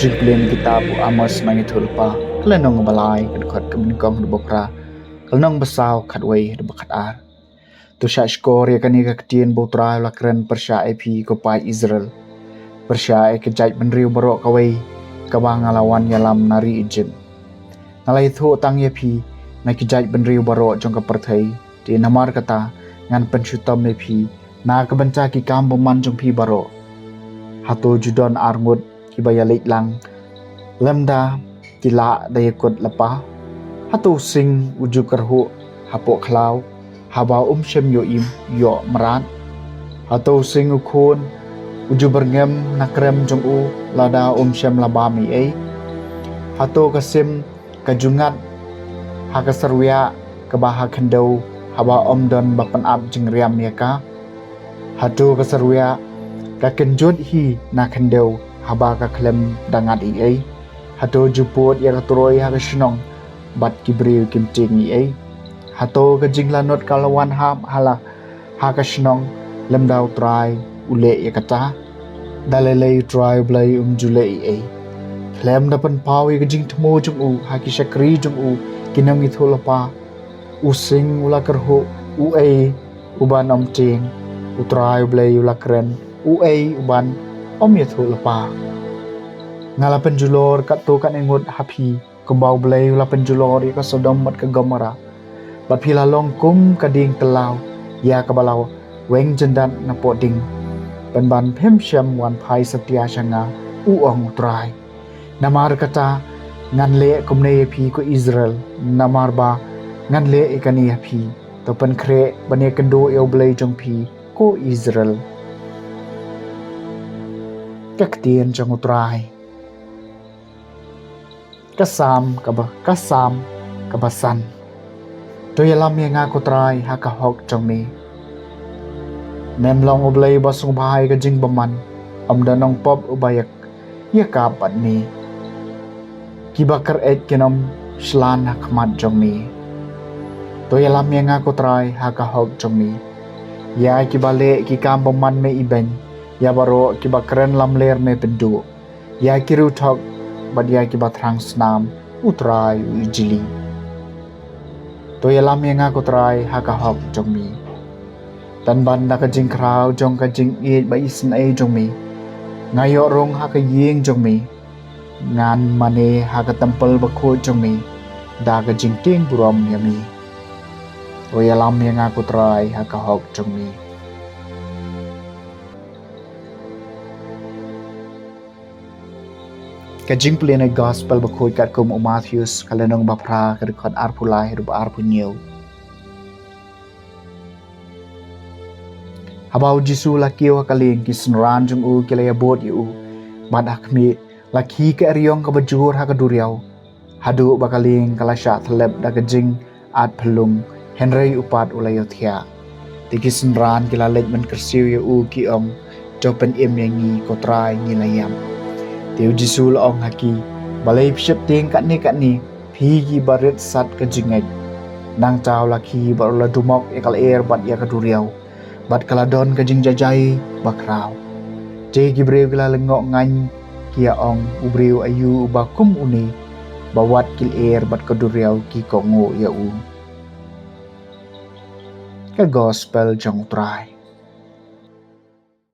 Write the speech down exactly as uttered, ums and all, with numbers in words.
Jingpyllun kitab u Amos nang ïathuhlypa, ka lynnong ba lai, ka dkhot kaba nyngkong haduh ba phra, ka lynnong ba saw khatwei haduh ba khatar. To shah shkor ïa kane ka ktien ba U Trai u la kren pyrshah ïa phi ko paid Israel, pyrshah ïa ka jaitbynriew baroh kawei kaba nga la wan ïalam na ri Ijipt. Nga la ïathuh tang ïa phi na ki jaitbynriew baroh jong ka pyrthei, te namar kata ngan pynshitom ïa phi na ka bynta ki kam bymman jong phi baroh. Hato ju don arngut kiba ïaleit lang lymda ki lah da ïakut lypa? Hato u sing u ju kyrhuh hapoh khlaw haba um shym ïoh im ïoh mrad? Hato u sing u khun u ju byrngem na krem jong u lada um shym la bam ei ei? Hato ka sim ka ju ngat ha ka syrwiah kaba ha khyndew haba um don ba pynap jingriam ïa ka? Hato ka syrwiah ka kynjut hi na khyndew haba ka khlem da ngat ei ei? Hato ju pud ïa ka troi ha ka shnong bad ki briew kim tieng ei ei? Hato ka jinglanot ka la wan hap ha la ha ka shnong lymda U Trai u leh ïa kata? Da lei lei U Trai U Blei um ju leh ei ei. Khlem da pynpaw ïa ka jingthmu jong u ha ki shakri jong u ki nongïathuhlypa, u sing u la kyrhuh, uei uban ym tieng? U Trai U Blei u la kren, uei uban ym ïathuhlypa? Nga la pynjulor katto katne ngut ha phi, kumba U Blei u la pynjulor ïa ka Sodom bad ka Gomorrah. Bad phi la long kum ka dieng tyllaw ïa kaba la weng jyndat na pohding, pynban phim shym wan phai satia sha nga, u ong U Trai. Namar kata ngan leh kumne ïa phi ko Israel, namar ba ngan leh ïa kane ïa phi. To pynkhreh ban ïakynduh ïa U Blei jong phi ko Israel. Ka ktien jong U Trai. Ka Salm kaba, ka Salm kaba san. To ïalam ïa nga ko Trai ha ka hok jong me. Mem long U Blei ba sngewbha ïa ka jingbymman, ym don nongpop uba ïa, ïakap bad me. Kiba kyr-eit kin ym shlan ha khmat jong me. To ïalam ïa nga ko Trai ha ka hok jong me. Ïa kiba leh ki kam bymman me ibeiñ, ïa baroh kiba kren lamler me pynduh. Ïa ki riewthok bad ïa kiba thrang snam, U Trai u ijli. To ïalam ïa nga ko Trai ha ka hok jong me. Pynban da ka jingkhraw jong ka jingïeit ba isynei jong me, nga ïoh rung ha ka ïing jong me. Ngan mane ha ka templ bakhuid jong me da ka jingtieng burom ïa me. To ïalam ïa nga ko Trai ha ka hok jong me. Ka jingpule na gospel bakhuid katkum u Mathaios, ka lynnong ba phra, ka dkhot arphew lai haduh ba arphew hynñiew. Haba u Jisu u la kiew ha ka lieng, ki synran jong u ki la ïabud ïa u, bad ha khmih la khie ka eriong kaba jur ha ka duriaw, haduh ba ka lieng ka la shah tyllep da ka jing at phyllung, hynrei u pat u la ïohthiah. Te ki synran ki la leit ban kyrsiew ïa u, ki ong, to pynim ïa ngi ko Trai, ngi la ïap. Te u Jisu u la ong ha ki, balei phi sheptieng katne katne, phi kiba rit sat ka jingngeit? Nangta u la khie bad u la dumok ïa ka lyer bad ïa ka duriaw, bad ka la don ka jingjahjai bakhraw. Te ki briew ki la lyngngoh ngaiñ, ki ïa ong, u briew aïu uba kum une, ba wat ki lyer bad ka duriaw ki kohnguh ïa u. Ka gospel jong U Trai.